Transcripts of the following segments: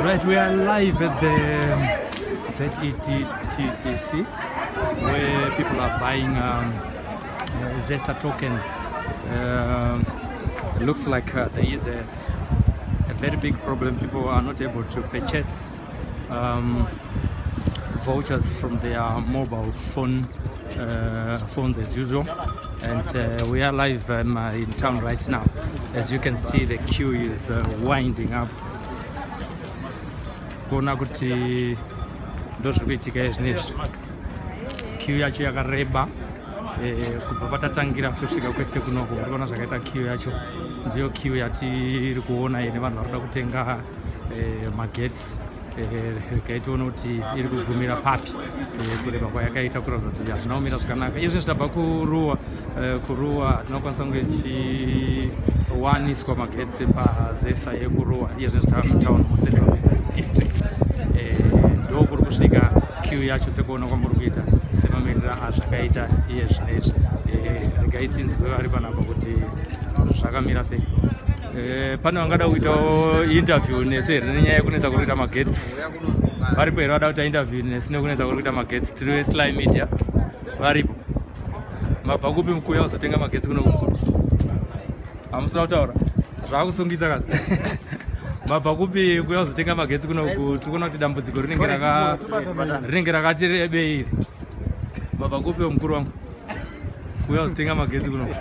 Right, we are live at the ZETDC where people are buying ZESA tokens. It looks like there is a very big problem. People are not able to purchase vouchers from their mobile phones as usual. And we are live in town right now. As you can see, the queue is winding up. Kuona kuti ndozviri kuitika izvinezvi. Queue yacho yakareba kubva patatangira kusvika kwese kunoko. Uri kuona zvakaita queue yacho, ndiyo queue yatiri kuona ine vanhu vari kuda kutenga magetsi. Regai tione kuti iri kugumira papi. Kureba kwayakaita kuratidza kuti hazvina kumira zvakanaka. Izvi zvitabva kuRuwa. KuRuwa tinokwanisa kunge ichiwaniswa magetsi paZESA yekuRuwa. Iye zvino tava mutown, muCentral Business District. Ndo kuri kusvika queue yacho, sekuona kwamuri kuita, semamiriro azvakaita iye zvinezvi. Regai tinzwe vari panapa kuti zvakamira sei. Pane vangada kuitawo interview nesu here nenyaya yekunetsa kuri kuita magetsi? Varipo here vada kuita interview nesu nekunetsa kuri kuita magetsi? Tiri veSly Media. Varipo? Mabva kupi mukuya uzotenga magetsi kuno kumukuru? Hamusina kutaura, zvakusungisa kazi. Mabva kupi kuya uzotenga magetsi kunoku? Tiri kuona kuti dambudziko rinenge rakati rebei iri. Mabva kupi, mukuru wangu, kuya uzotenga magetsi kunoku?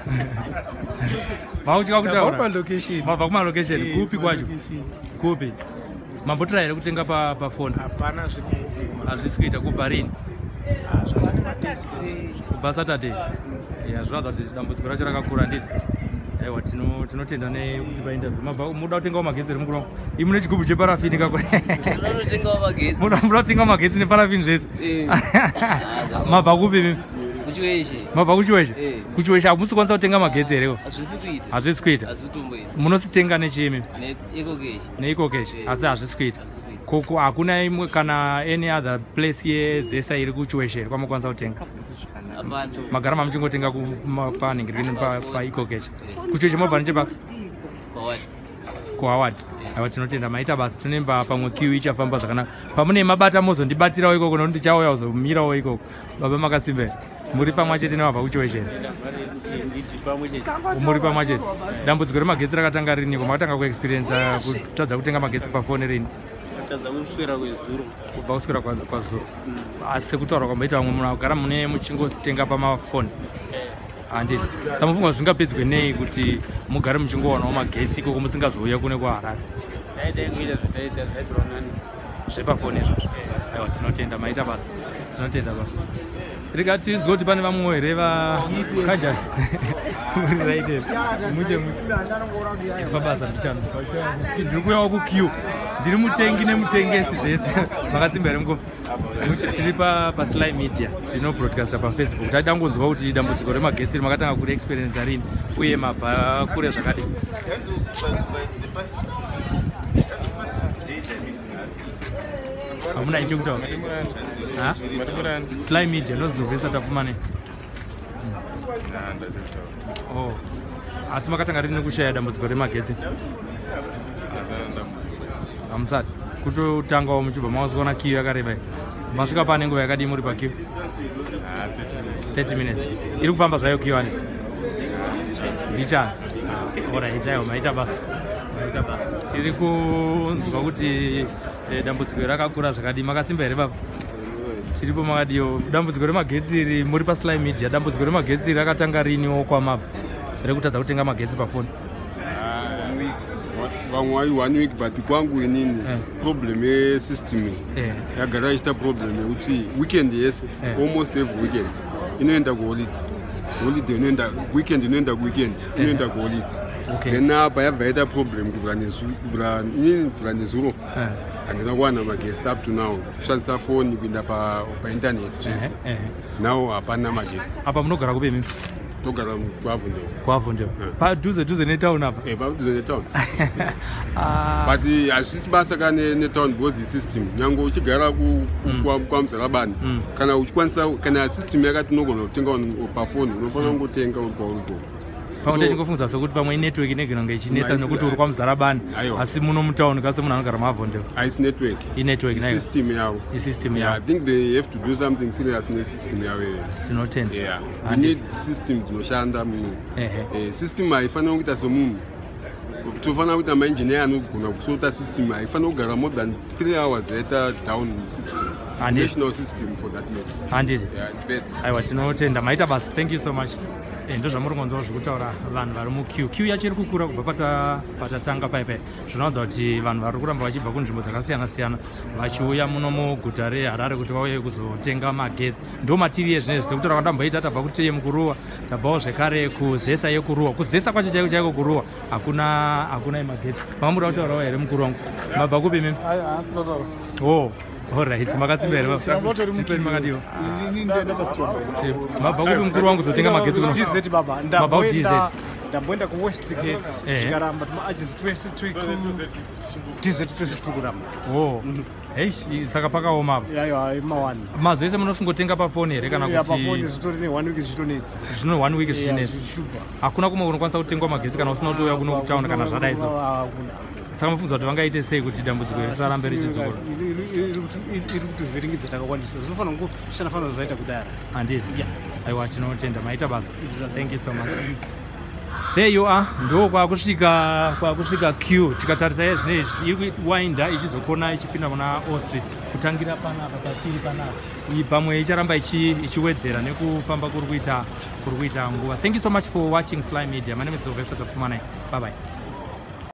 Mautya kutaura. Kumalocation. Mabva kumalocation? Kupi kwacho? Kupi? Mambotora here kutenga pafoni? Hapana, zviri kubvuma. Hazvisi kuita. Kubva rini? Kubva Saturday. Ya, zvinoratidza kuti dambudziko racho rakakura, ndizvo? Aiwa, tinotenda nekutipa interview. Mabva muda kutengawo magetsi here, mukuru wangu? Imi mune chigubhu cheparafini kakure. Tinonotengawo magetsi. Muda kutenga magetsi neparafini zvese? Eh. Mabva kupi mimi? KuChiweshe. Mabva kuChiweshe? Eh. KuChiweshe hamusi kukwanisa kutenga magetsi herewo? Hazvisi kuita. Hazvisi kuita? Hazvitomboita. Munositenga nechii? NeEcoCash. NeEcoCash? Eh. Asi hazvisi kuita? Hazvisi kuita. Koko hakuna imwe kana any other place yeZESA iri kuChiweshe here kwamokwanisa kutenga? Hapana. Magara mamuchingotenga panhingirikini paEcoCash. KuChiweshe mobva nechepaka? Kwawati. KuHoward. Aiwa, tinotenda, maita basa. Tinemba pamwe queue ichafamba zvakanaka. Pamune mabata mozondibatirawo ikoko, nokuti ndichauya kuzomirawo ikoko. Baba, makasimba here? Muri pamwe chete nevabva kuChiweshe here? Muri pamwe chete. Dambudziko remagetsi rakatanga riniko? Makatanga kuexperiensa kutadza kutenga magetsi pafoni rini? Atadza kuswera kwezuro. Kubva kuswera kwazuro. Asi sekutaura kwamboita vamwe, munhu agara mune muchingositenga pamafoni, handiti? Samufunga zvingapedzwe nei kuti mugare muchingowanawo magetsi ikoko, musingazouya kune kuHarare? Dai kuita zvataita zvaitirwa nani. Zvepafoni izvozvo. Aiwa, tinotenda, maita basa, tinotenda ba. Rikatinzwa kuti pane vamwewo here vakanjani? Muri right here? Muche muche pabasa ndichano. Ndiri kuuyawo kuqueue, ndiri mutengi nemutengesi zvese. Makatsimba here, mukoma? Mushe, tiri paSly Media, tinobroadcasta paFacebook. Taida kungonzwa kuti dambudziko remagetsi iri makatanga kuri experience rini, uye mabva kure zvakadii? Hanzi the past 2 weeks, hanzi past 2 days, I mean, last week. Hamuna ichekutaura? Ha? Sly Media, nozizovhesa Tapfumane. Oh, asi makatanga rini kushaya dambudziko remagetsi? Hamusati kutotangawo muchibva mazoona queue yakareba iyi? Masvika pane nguva yakadii muri paqueue? 30 minutes. Iri kufamba zvayo queue ani ndichani? Alright, aiwa, maita basa, maita basa. Tiri kunzwa kuti dambudziko rakakura zvakadii. Makasimba here, baba? Tiripo, makadiwo? Dambudziko remagetsi iri, muri paSly Media, dambudziko remagetsi iri rakatanga riniwo kwamabva, rekutadza kutenga magetsi pafoni? Vamwe vai one week, but kwangu inini problem yesystem yagara ichiita problem yekuti weekend yese, almost every weekend inoenda kuholiday, holiday inoenda weekend, inoenda kuweekend, inoenda kuholiday. Then apa yabva yaita problem kubvira inini, kubvira nezuro handina kuwana magetsi up to now. Kushandisa foni kuenda painternet zvese. Now hapana magetsi. Apa munogara kupi imimi? Togara kuAvondale. KuAvondale, padhuze dhuze netown apa? Eh, padhuze netown. Ah. But hazvisi basa ka netown, because isystem, nyange uchigara kwaMuzarabani, kana uchikwanisa, kana system yakati unogona kutenga pafoni, unofanira kungotenga uri kwauri ikoko. Pamwe techingofungudza sekuti pamwe inetwork inegona kunge ichinetsa nekuti uri kwaMuzarabani, asi muno mutauni kasi munhu anogara muAvondale. Haisi network. Inetwork nayo. System yavo. Isystem Yeah, I yavo. think they have to do something serious nesystem yavo iyoyo. Tinotenda. Yeah, we need system dzinoshanda muno. System haifanira kuita semunhu, tofanira kuita maengineer anogona kusota system. Haifanira kugara more than 3 hours yaita down system. National system for that matter. Handiti. Yeah, it's bad. Aiwa, tinotenda, maita basa, thank you so much. Ndo zvamuri kunzwa zviri kutaura vanhu vari muqueue. Queue yacho iri kukura kubva patatanga paipai, zvinoratidza kuti vanhu vari kuramba vachibva kunzvimbo dzakasiyana siyana vachiuya muno muguta reHarare kuti vauye kuzotenga magetsi. Ndo matiri ezvinezvi, sekutaura kwandamboita, tabva kuTM kuRuwa, tabvawo zvekare kuZESA yekuRuwa. KuZESA kwacho chaiko chaiko kuRuwa hakuna, hakuna yemagetsi. Manga muda kutaurawo here, mukuru wangu? Mabva kupi mimi? Oh, alright, makasimba here? Tipeni, makadiwa? Mabva kupi, mukuru wangu, kuzotenga magetsi kuno? DZ baba. Mabva kuDZ? Ndamboenda kuWestgate, zvikaramba. Tumaagency twese turi DZ twese turi kuramba. Oh, heish, saka pakaoma apa. Aiwa, mawani. Mazuva ese munosingotenga pafoni here kana Pafoni. Kuti Zvitori ne one week zvitonetsa. Zvino one week zvichinetsa? Zvishupa. Hakuna kumwe kunokwanisa kutengwa magetsi kana usina kutouya kuno kutauni kana zvadai so? Hakuna. Saka mufunza kuti vangaite sei kuti dambudziko iri risarambe richidzokora? Iri kutovhiringidza takawandisa. Zvinofanira kushanda fanira zvaita kudara. Handiti. Aiwa, tinotenda, maita basa, thank you so much. There you are, ndo kwakusvika queue. Tikatarisa iye zvinezvi iri kuwinda ichizokona ichipinda muna O Street kutangira panapa patiri panapa. Iyi pamwe icharamba ichiwedzera nekufamba kuri kuita nguva. Thank you so much for watching Sly Media. My name is Sylvester Tapfumanai. Bye bye.